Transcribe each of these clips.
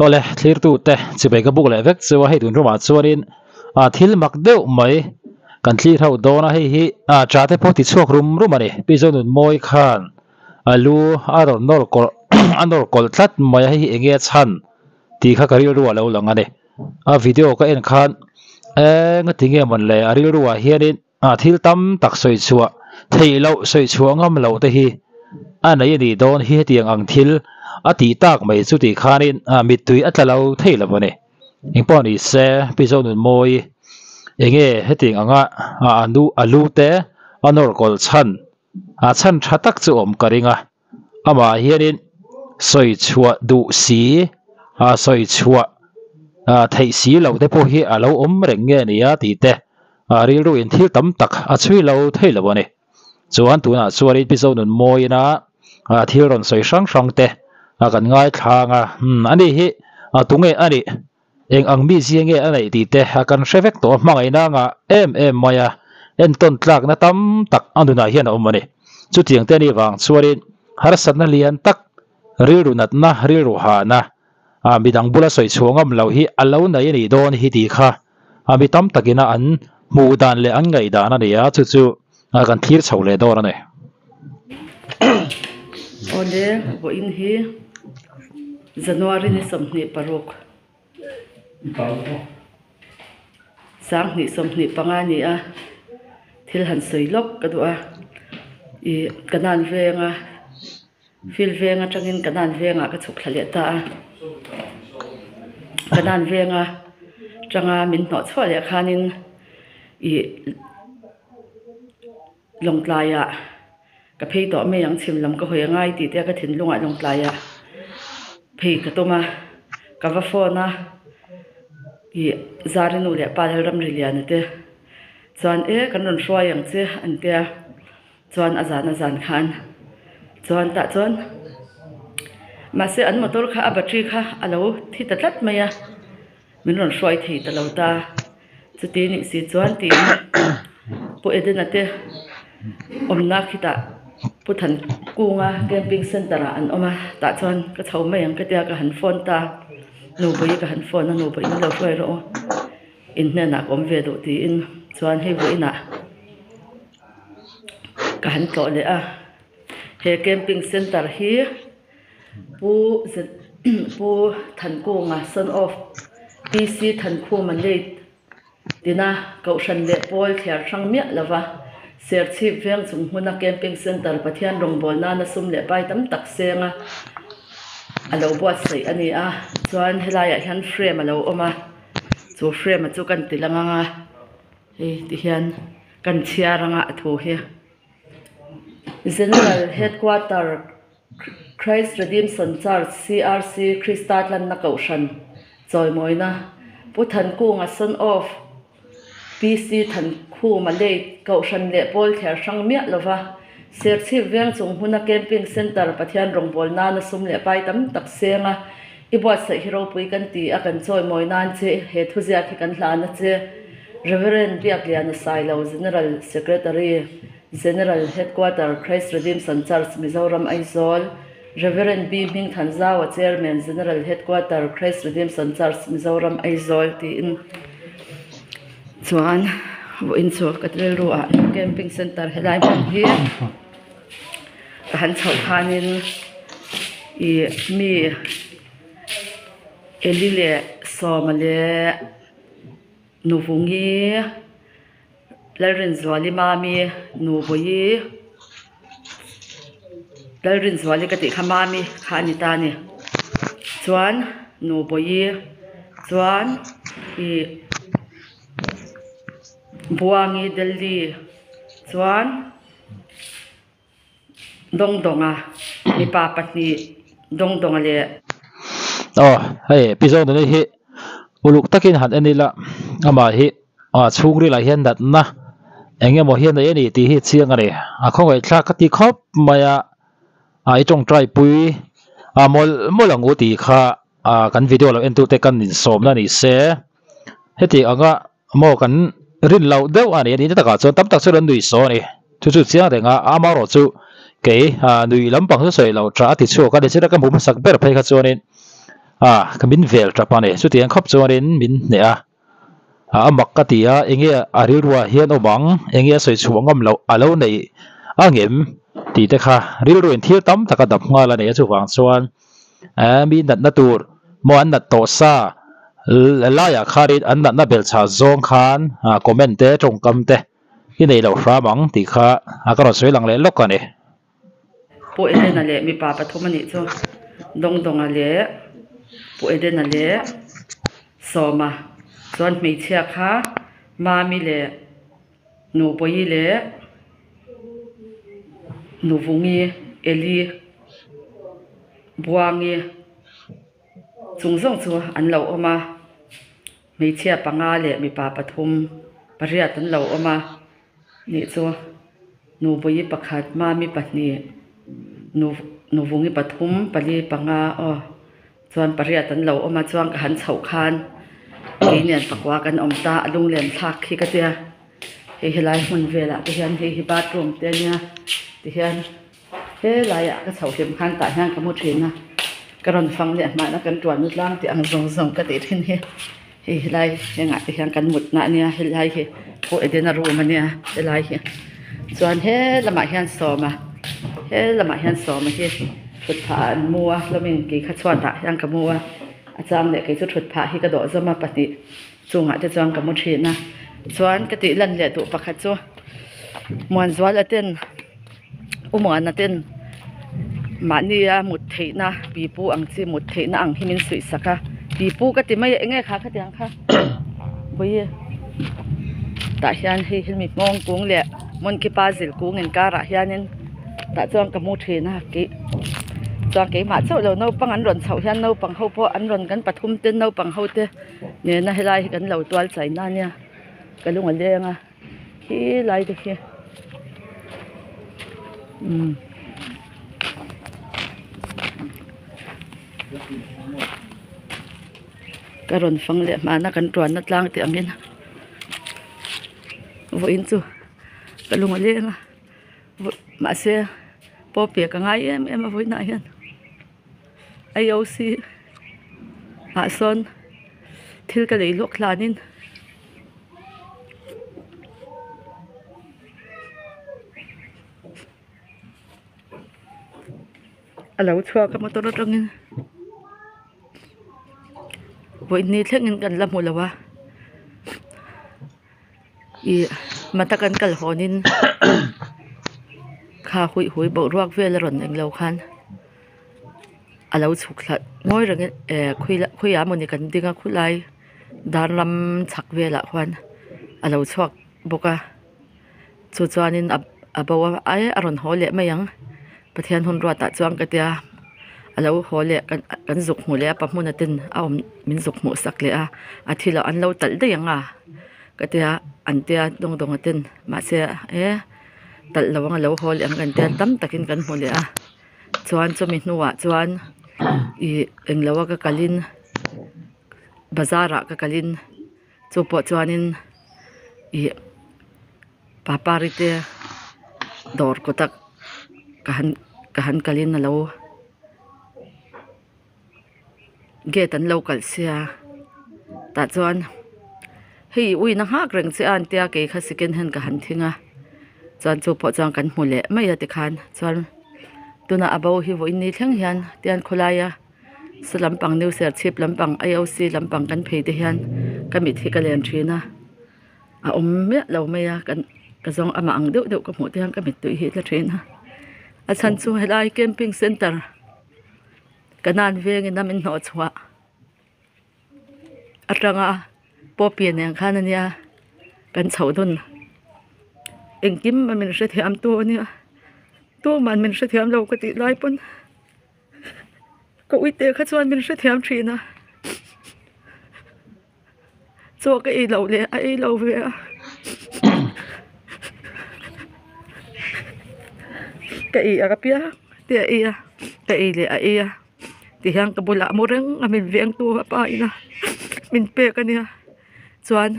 Awle thlirtu te chibai ka buk leh vek chu a hei tun tumah chuanin ah thil mak deuh mai kan thlir ho dawn a hei hi ah tah te pawh ti chhuak rum rum a ni pi Zonunmawi khan a lu a rawn nawr kawlh a nawr kawlh tlat mai a hei hi eng nge a chhan tih kha ka rilru a lo lang a ni a video ka en khan eng a ti nge mawn le a rilru ah hianin Ah thil tam tak sawi chhuah theih loh sawi chhuah ngam loh te hi a nei a nih dawn hi hetiang ang thil a tih tak mai chu tih khanin ah mittui a tla lo thei lo a ni. Engpawh ni se Pi Zonunmawi enge hetiang anga ah a nu a lu te a nawr kawlh chhan ah chhan tha tak chu awm ka ring a amah hianin sawi chhuah duh si ah sawi chhuah ah theih si loh te pawh hi a lo awm reng nge nia tih te A rilru in thil tam tak a chhui lo thei lo a ni. Chuan tunah chuanin Pi Zonunmawiina thil rawn sawi hrang hrang te a kan ngaithlang a, umm ani hi tunge a nih, eng ang mizia nge a neih tih te a kan hre vek tawh a, hmangaihna a ngah em em mai a, entawn tlakna tam tak a nunah hian a awm a ni. Chutiang te anih vang chuanin harsatna lian tak, rilru natna, rilru hahna, midang bula sawi chhuah ngam loh hi a lo nei a nih dawn hi tih kha a mi tam takina an hmuh dan leh an ngaih dan a ni a, chu chu kan thlir chho leh dawn a ni. Awle, vawiin hi January ni 26, 2025 a ni a, thil han sawi lawk ka duh a, ih ka nan venga. Field veng atangin Kanan vengah ka chhuk thla leh ta a, Kanan venga tanga min hnawh chhuah leh khanin ih Lawngtlaiah ka phei tawh mai ang chhim lam ka hawi angai tih te a ka thinlungah Lawngtlaiah phei ka tum a, ka va phone a ih Zarinu leh Pa Lalramriliana te chuan e kan rawn hruai ang che an tia. Chuan a zan a zan khan chuan tah chuan mahse an motor kha a battery kha a lo thi ta tlat mai a min rawn hruai thei ta lo ta chuti nih si chuan tiin Pu Edena te awmna khitah Pu Thankunga camping centre ah an awm a tah chuan ka chho mai ang ka tia ka han phone ta nupuii ka han phone a nupuii min lo hruai rawh u in hnenah ka awm ve duh tiin chuan hei vawiinah. Ka han tlawh leh a, he camping centre hi Pu Pu Thankunga son of PC Thankhuma late tina Kohhran leh Pawl thliar hrang miah lova Serchhip veng chung hmuna camping centre Pathian rawngbâwl nana sum leh pai tam tak senga a lo buatsaih a ni a, chuan helaiah hian frame a lo awm a, chu frame chu kan ti lang ang a. Hei ti hian kan chhiar anga a thu hi General Headquarter Christ Redemption Church CRC Krista tlanna kohhran chawimawina Pu Thankunga son of PC Thankhuma late kohhran leh pawl thler hrang miah lova Serchhip veng chung hmuna camping centre Pathian rawngbâwl nana sum leh pai tam tak senga I buatsaih hi ropui kan ti a, kan chawimawi nan che he thuziak hi kan hlan a che. Rev. Biakliana Sailo, General Secretary, General Headquarter, Christ Redemption Church, Mizoram, Aizawl, Rev. B. Hmingthanzaua, Chairman, General Headquarter, Christ Redemption Church, Mizoram, Aizawl tiin chuan vawiin chu ka rilru ah camping centre helai hmun hi ka han chhoh khanin ih mi Eli leh Sawma leh Nuvungi Lalrinzuali Mami Nubawi Lalrinzuali ka tih kha Mami kha a ni ta a ni chuan Nubawi chuan ih Buangi Delhi chuan. Dawngdawnga mipa pahnih Dawngdawnga leh. Aw hei Pi Zawngdawni hi uluk takin han en ila amah hi ah chhungril ah hian natna eng emaw hian nei a ni tih hi a chiang a ni a khawngaihthlak ka ti khawp mai a ah i tawngtai pui a mawlh mawlh ang u tih kha ah kan video lo en tute kan insawmna ni se heti anga Maw kan rin loh deuh a ni a ni takah chuan tam tak chuan an nui saw a ni. Chu chu chiang reng a, amaherawh chu kei nui lampang chu sawi loh tha a ti chhuak a ni. Chutah ka hmuh hmasak ber phei kha chuanin A ka min vel tap a ni. Chutiang khawp chuanin min hneh a. A mak ka ti a, enge a rilruah hian awm ang, enge a sawi chhuah ngam loh a lo neih a ngem tih te kha rilruin thil tam tak a dap nghal a ni a. Chuvang chuan mi natna tur maw an nat tawh sa laiah khanin an natna belhchhah zawng khan comment te tawngkam te i nei loh hram ang tih kha ka rawn sawi lang leh lawk a ni. Pu Edena leh mipa pathum a nih chu Dawngdawnga leh Pu Edena leh Sawma chuan hmeichhia kha Mami leh Nubawi leh Nuvungi Eli Buangi chung zawng chu an lo awm a hmeichhia panga leh mipa pathum pariat an lo awm a. Nih chu Nubawi pakhat, Mami pahnih, Nu Nuvungi pathum, pali panga aw chuan pariat an lo awm a chuan ka han chhoh khan keinian pakua kan awm ta a lunglen thlak khi ka tia hei helai hmun velah te hian hei hi bathroom te ania tihian Helaiah ka chhoh hlim khan tah hian ka hmu thin a, ka rawn fang leh hmana kan tuanna tlang tih ang zawng zawng ka tih thin hi hei helai hengah te hian kan mutna a nia helai hi pawh Edena room a nia helai hi chuan he lamah hian sawma he lamah hian sawma hi thut phah ah an mu a hlawmin kei kha chhuatah hian ka mu a a chang leh kei chu thut phah hi ka dawh zawm a pahnih chungah te chuan ka mu thin a chuan ka tih lan leh duh pakhat chu Muanzuala ten. Umuana ten mahnia mut theihna pipu ang chi mut theihna ang hi min suih sak a pipu ka ti mai a enge kha khatiang kha vawi tah hian hei hi mi hmawng kung leh monkey puzzle kung inkarah hianin tah chuan ka mu thin a kei chuan keimah chauh lo naupang an rawn chhoh hian naupang ho pawh an rawn kan pathum te naupang ho te nena helai hi kan lo tual chai na ania ka lung a leng a. Khi lai te khi umm ka rawn fang leh hmana kan tuanna tlang tih angin vawiin chu ka lung a leng a mahse pawh pe ka ngai em em a vawiinah hian I_O_C ah sawn thil ka lei lawk hlanin. A lo chhuak a motor atangin vawihni thlengin kan la hmu lo a ih mata kan kal hawnin kha huih hui boruak vel a rawn englo khan. A lo chhuk thla ngawi rengin eh khawiah mawni kan ding a khulai dar lam chhak velah khuan a lo chhuak bawk a chu chuanin a a bo a ai a rawn haw leh mai ang Pathian hun ruatah chuan ka tia a lo haw leh kan kan zuk hmuh leh a pa hmun aten a awm min zuk hmuh sak leh a a thil ah an lo talh daih ang a ka tia an tia dawng dawng aten mahse e talh lo ang a lo haw leh ang kan tia tam takin kan hmu leh a. Chuan chumi hnuah chuan ih englo a ka kalin bazar ah ka kalin chu pawh chuanin ih papari te dawr kawt a ka han ka han kalin alo gate an lo kalh sia tah chuan hei uina nghak reng che a an tia kei kha second hand ka han thing a chuan chu pawh chuan kan hmu leh mai a tikhan chuan tunah a bo hi vawiin ni thleng hian tian khawlaia saw lampang new serchhip lampang I_O_C lampang kan phei te hian ka mit hi ka len thin a a awm miah lo mai a kan ka zawng amah ang deuh deuh ka hmuh te hian ka mittui hi a tla thin a a chhan chu helai camping center. Ka nan vengin a min hnawh chhuah atanga pawpi nen khan ania kan chhoh dawn engkim a min hrethiam tu ania tuman min hrethiam lo ka tih lai pawn ka uite kha chuan min hrethiam thin a chaw ka ei loh leh a ei lo ve a ka ei a piang te a ei a ka ei leh a ei a tihian ka bulah mu reng a min veng tu a pa ina min pek ania chuan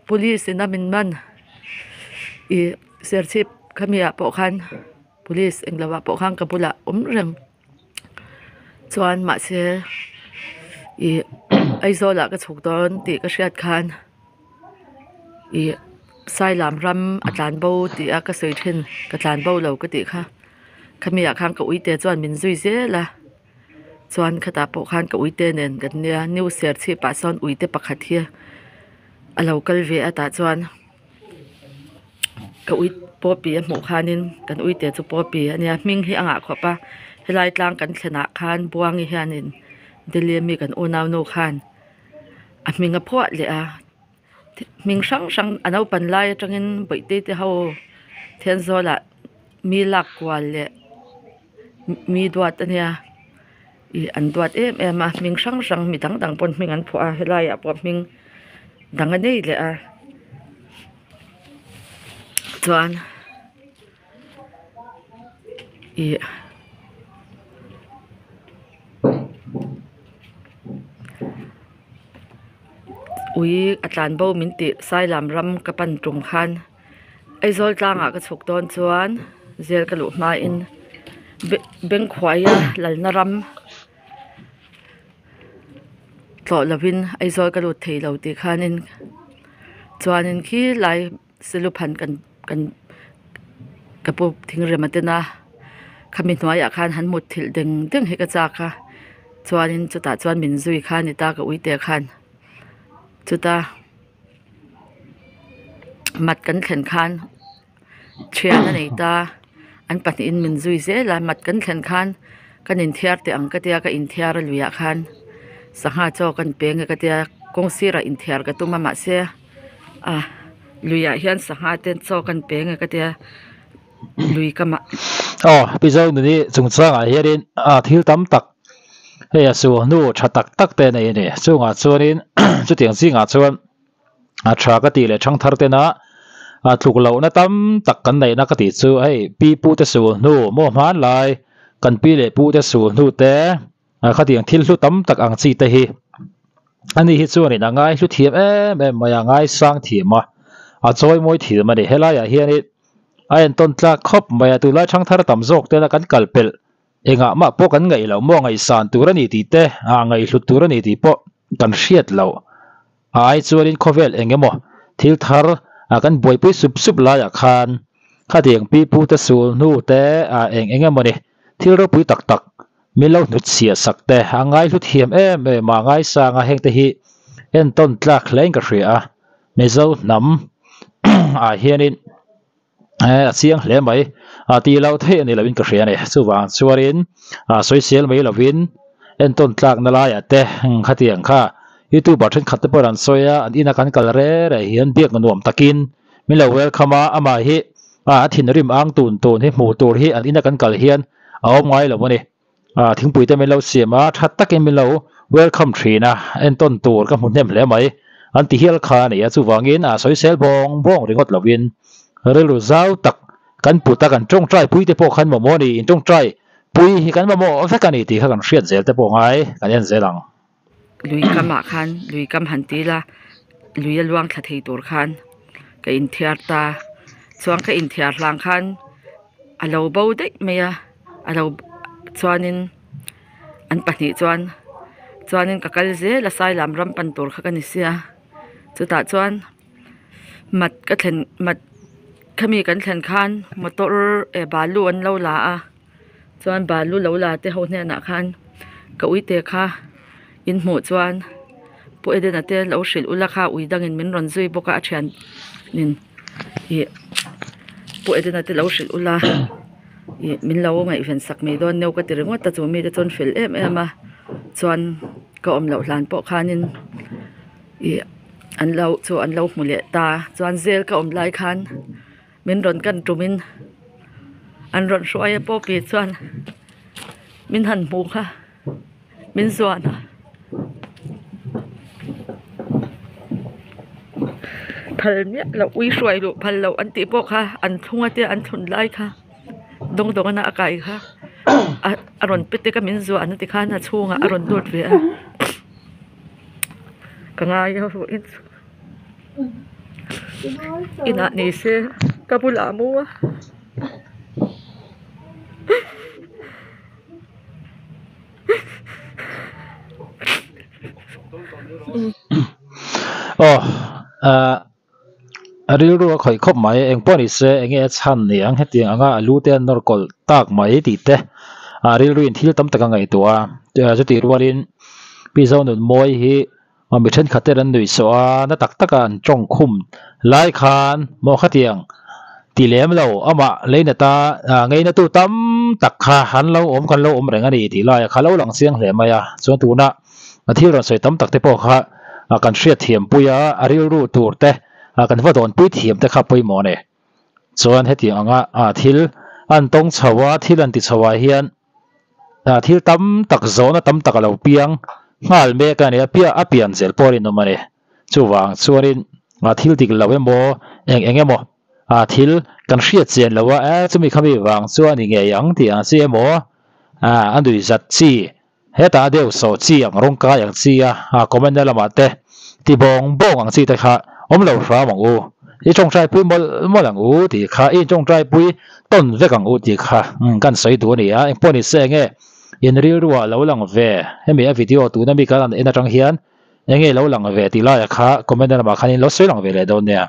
police in a min man ih serchhip khami ah pawh khan police englo ah pawh khan ka bulah awm reng. Chuan mahse ih Aizawl ah ka chhuk dawn tih ka hriat khan ih Sailam ram a tlan bo tih a ka sawi thin ka tlan bo lo ka tih kha khami ah khan ka uite chuan min zui zel a chuan khatah pawh khan ka uite nen kan nia new serchhip ah sawn uite pakhat hi a lo kal ve a tah chuan. Ka ui pawpi a hmuh khanin kan uite chu pawpi a nia hming hi a ngah khawp a helai tlang kan thlen ah khan Buangi hianin Delhi ami kan unau nu khan a hming a phuah leh a hming hrang hrang a naupan lai atangin bawihte te ho Thenzawl ah mi lak kual leh mi duat a nia ih an duat em em a hming hrang hrang mi dang dang pawn hming an phuah a helai ah pawh hming dang a nei leh a chuan ih ui a tlan bo min tih Sailam ram ka pan tum khan Aizawl tlangah ka chhuk dawn chuan zel ka luh hmain Bengkhuaia lalna ram. Tlawh lovin Aizawl ka lut thei lo tih khanin chuanin khi lai Seluphan kan kan ka pu thingrem a ten a khami hnuaiah khan han mut thilh deng deng hi ka chak a chuanin chutah chuan min zui kha a ni ta ka uite khan chuta mat kan thlen khan. Thian a nei ta an pahnihin min zui zel a mat kan thlen khan kan inthiar teh ang ka tia ka inthiar a luiah khan sangha chaw kan peng e ka tia kawng sirah inthiar ka tum a mahse ah luiah hian sangha te chaw kan peng e ka tia lui ka mah. Aw Pi Zonuni chungchangah hianin ah thil tam tak hei a suhnu tha tak tak te a nei a ni chungah chuanin chutiang zingah chuan. A tha ka tih leh thangthar tena a tluk lohna tam tak kan neihna ka tih chu hei pi pu te sul hnu maw hmanlai kan pi leh pu te sul hnu te khatiang thil hlu tam tak ang chi te hi ani hi chuanin a ngai hlu thiam em em mai a ngaisang thiam a a chawi mawi thiam a ni helaiah hianin a entawn tlak khawp mai a tunlai thangthar tam zawk tena kan kal pelh engah mah pawh kan ngaih loh maw ngaihsan tur a ni tih te ah ngaihhlut tur a ni tih pawh kan hriat loh. A ai chuanin khawvel eng emaw thil thar ah kan buaipui sup sup laiah khan khatiang pi pu te sul hnu te ah eng eng emaw ni thil ropui tak tak min lo hnut chhiah sak te a ngai hlu thiam em em a ngaisang a heng te hi entawn tlak hlein ka hria a Mizo hnam ah hianin a chiang hle mai a tih loh theih a ni loin ka hria a ni chuvang chuanin a sawisel mai lovin entawn tlakna laiah te khatiang kha youtuber thenkhat te pawh an sawi a an ina kan kal re re hian biak nuam takin min lo welcome a amah hi a thinrim ang tun tun hi hmuh tur hi an ina kan kal hian a awm ngai lo a ni. Ah thingpui te min lo siam a, tha takin min lo welcome thin a, entawn tur ka hmu hnem hle mai. An ti hial kha a ni a, chuvangin ah sawisel bawng bawng ringawt lovin rilru zau tak kan put a, kan tawngtai pui te pawh khan mamawh a ni, in tawngtai pui hi kan mamawh vek a ni tih kha kan hriat zel te pawh ngai kan en zel ang. Lui kamah khan lui kam han ti ila lui a luang thla thei tur khan ka inthiar ta chuan ka inthiar hlang khan a lo bo daih mai a a lo chuanin an pahnih chuan chuanin ka kal zel a sailam ram pan tur kha ka ni sia chutah chuan mat ka thlen mat khami kan thlen khan motor eh balu an lo la a. Chuan balu lo la te ho hnenah khan ka uite kha in hmuh chuan Pu Edena te lo hrilh ula kha ui dangin min rawn zui bawk a a thian nin ih Pu Edena te lo hrilh ula ih min lo ngaihven sak mai dawn neu ka ti ringawt a chu mite chuan fel em em a chuan ka awm loh hlan pawh khanin ih an lo chu an lo hmu leh ta chuan zel ka awm lai khan. Min rawn kan tumin an rawn hruai a pawpi chuan min han hmu kha min zuan a phal miah loh ui hruai luh phal loh an tih pawh kha an thlung a te an thlun lai kha dawng dawng a kai kha a rawn pe tek a min zuan a tikhan a chhungah a rawn lut ve a ka ngai a ruih. Inah ni se ka bulah a mu a. Aw ah a rilru a khawih khawp mai engpawh ni se enge a chhan ni ang hetiang anga a lu te an nawr kawlh tak mai tih te a rilru in thil tam tak a ngaihtuah a chutih rualin Pi Zonunmawii hi mi thenkhat ten an nuih sawh a na tak taka an tawng khum lai khan maw khatiang ti lem lo amah leinata ngeina tu tam tak kha an lo awm kan lo awm reng a ni tih lai kha lo lang chiang hle mai a chuan tuna a thil rawn sawi tam tak te pawh kha kan hriat thiam pui a a rilru tur te kan va dawn pui thiam te kha pawimawh a ni chuan hetiang anga thil an tawng chho a thil an ti chho ah hian. Thil tam tak zawhna tam tak a lo piang nghal mek a ni a, a pian zel pawh a rinawm a ni. Chuvang chuanin thil dik lo emaw eng eng emaw thil kan hriat chian lo a, e chumi khami vang chuan a ni ngei ang tih ang chi emaw a nui zat chi hetah a deuh sawh chi ang rawng kai ang chi a comment na lamah te ti bawng bawng ang chi te kha awm lo hram ang u. I tawngtai pui mawlh mawlh ang u tih kha i tawngtai pui tawn vek ang u tih kha kan sawi duh a ni a, engpawh ni se enge in rilruah lo lang ve hemi a video tuna mi kan en atang hian enge lo lang ve tih laiah kha comment lamah khan in lo sawi lang ve leh dawn nia.